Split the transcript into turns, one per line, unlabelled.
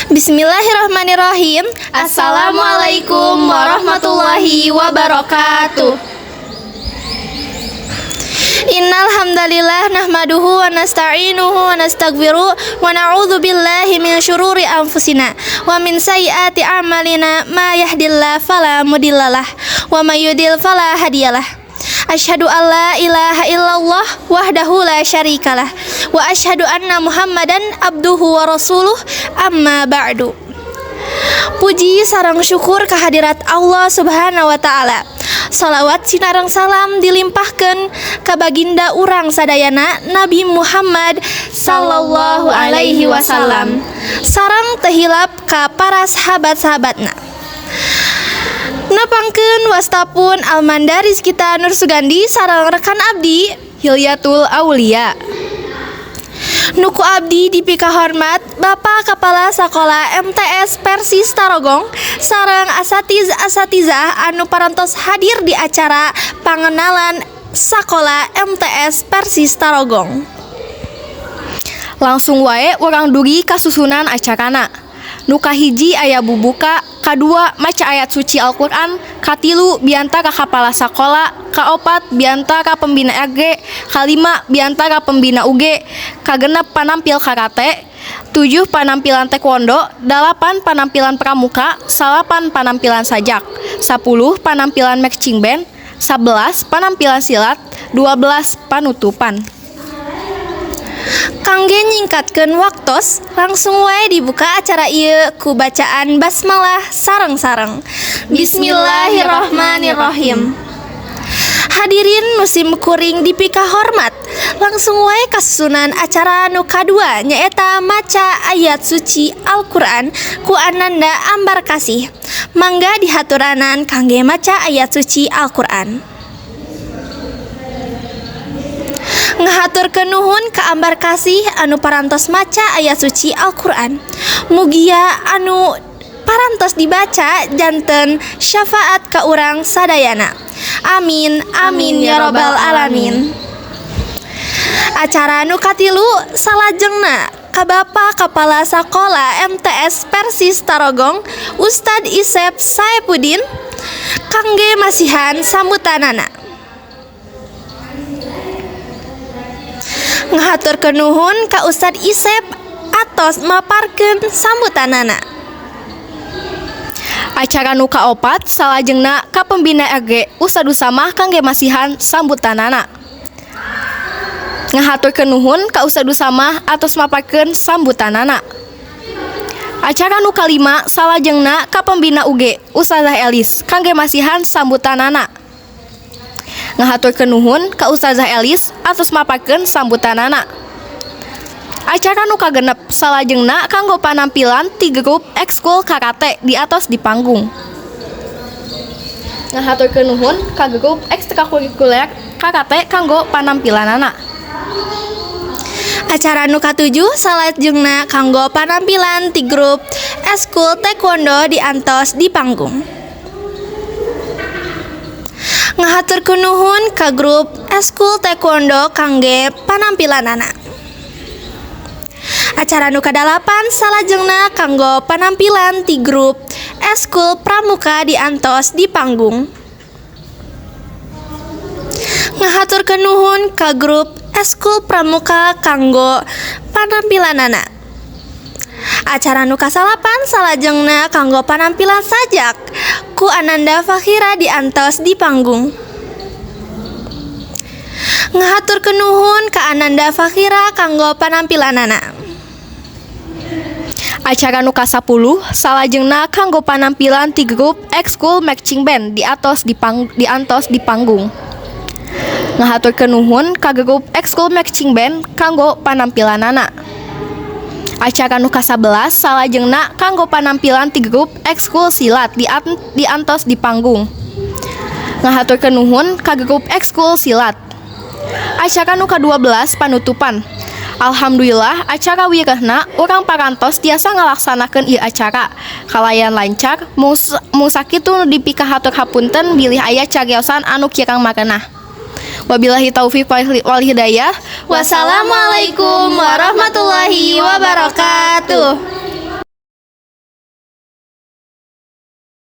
Bismillahirrahmanirrahim. Assalamualaikum warahmatullahi wabarakatuh. Innal hamdalillah nahmaduhu wa nasta'inuhu wa nastaghfiruh wa na'udzu billahi min syururi anfusina wa min sayyiati a'malina ma yahdihillahu fala mudhillalah wa may yudlil fala hadiyalah. Asyhadu an la ilaha illallah wahdahu la syarikalah wa asyhadu anna Muhammadan abduhu wa rasuluh, amma ba'du. Puji sareng syukur kehadirat Allah Subhanahu wa taala. Salawat sinareng salam dilimpahkeun ka baginda urang sadayana Nabi Muhammad sallallahu alaihi wasallam. Sareng teu hilap ka para sahabat-sahabatna. Nepangkeun wasta pun Almanda Rizkita Nur Sugandi sareng rekan abdi
Hilyatul Aulia.
Nu ku abdi dipikahormat Bapak Kepala Sekolah MTS Persis Tarogong sareng asatiz asatizah anu parantos hadir di acara pangenalan Sekolah MTS Persis Tarogong.
Langsung wae urang dugi ka susunan acarana. Nu kahiji aya bubuka, kadua maca ayat suci Al-Qur'an, katilu biantara kepala sakola, kaopat biantara pembina RG, kalima biantara pembina UG, kagenep panampil karate, tujuh panampilan taekwondo, dalapan panampilan pramuka, salapan panampilan sajak, 10 panampilan marching band, 11 panampilan silat, 12 panutupan.
Kangge nyingkatkeun waktos, langsung wae dibuka acara ieu ku bacaan basmalah sareng-sareng. Bismillahirrahmanirrahim. Hadirin nu sim kuring dipikahormat, langsung wae ka susunan acara nu kadua, nyaeta maca ayat suci Al-Qur'an ku Ananda Ambar Kasih. Mangga dihaturanan kangge maca ayat suci Al-Qur'an. Ngahaturkeun nuhun ka Ambar Kasih anu parantos maca ayat suci Al-Qur'an. Mugia anu parantos dibaca janten syafaat ka urang sadayana. Amin amin ya robbal alamin. Acara nu katilu salajengna ka Bapak Kepala Sekolah MTS Persis Tarogong, Ustad Isep Saepudin, kangge masihan sambutanana. Ngahaturkeun nuhun ka Ustad Isep atos maparkeun sambutanana.
Acara nu kaopat salajengna ka pembina RG Ustad Usamah kangge masihan sambutanana. Ngahaturkeun nuhun ka Ustad Usamah atos maparkeun sambutanana. Acara nu kalima salajengna ka pembina UG Ustazah Elis kangge masihan sambutanana. Ngahaturkeun nuhun ka Ustazah Elis atos maparkeun sambutanana. Acara nu kagenep salajengna kanggo panampilan ti grup ekskul karate di atos di panggung. Ngahaturkeun nuhun ka grup ekstrakurikuler karate kanggo panampilanana.
Acara nu katujuh salajengna kanggo panampilan ti grup eskul taekwondo di antos di panggung. Ngahaturkeun nuhun ka grup eskul taekwondo kangge panampilanana. Acara nu kadalapan salajengna kanggo panampilan ti grup eskul pramuka di antos di panggung. Ngahaturkeun nuhun ka grup eskul pramuka kanggo panampilanana. Acara nu kasalapan salajengna kanggo panampilan sajak ku Ananda Fakhira di antos di panggung. Ngahaturkeun nuhun ka Ananda Fakhira kanggo panampilanana.
Acara nu ka-10 salajengna kanggo panampilan ti grup ekskul marching band di antos di panggung. Ngahaturkeun nuhun ka grup ekskul marching band kanggo panampilanana. Acara nu ka-11 salajengna kanggo panampilan ti grup ekskul silat di antos di panggung. Ngahaturkeun nuhun ka grup ekskul silat. Acara nu ka-12 panutupan. Alhamdulillah acara wirehna urang parantos tiasa ngalaksanakeun ieu acara kalayan lancar, mung sakitu nu dipikahatur hapunten bilih aya cariosan anu kirang marenah. Wabillahi taufiq wal hidayah.
Wassalamualaikum warahmatullahi wabarakatuh.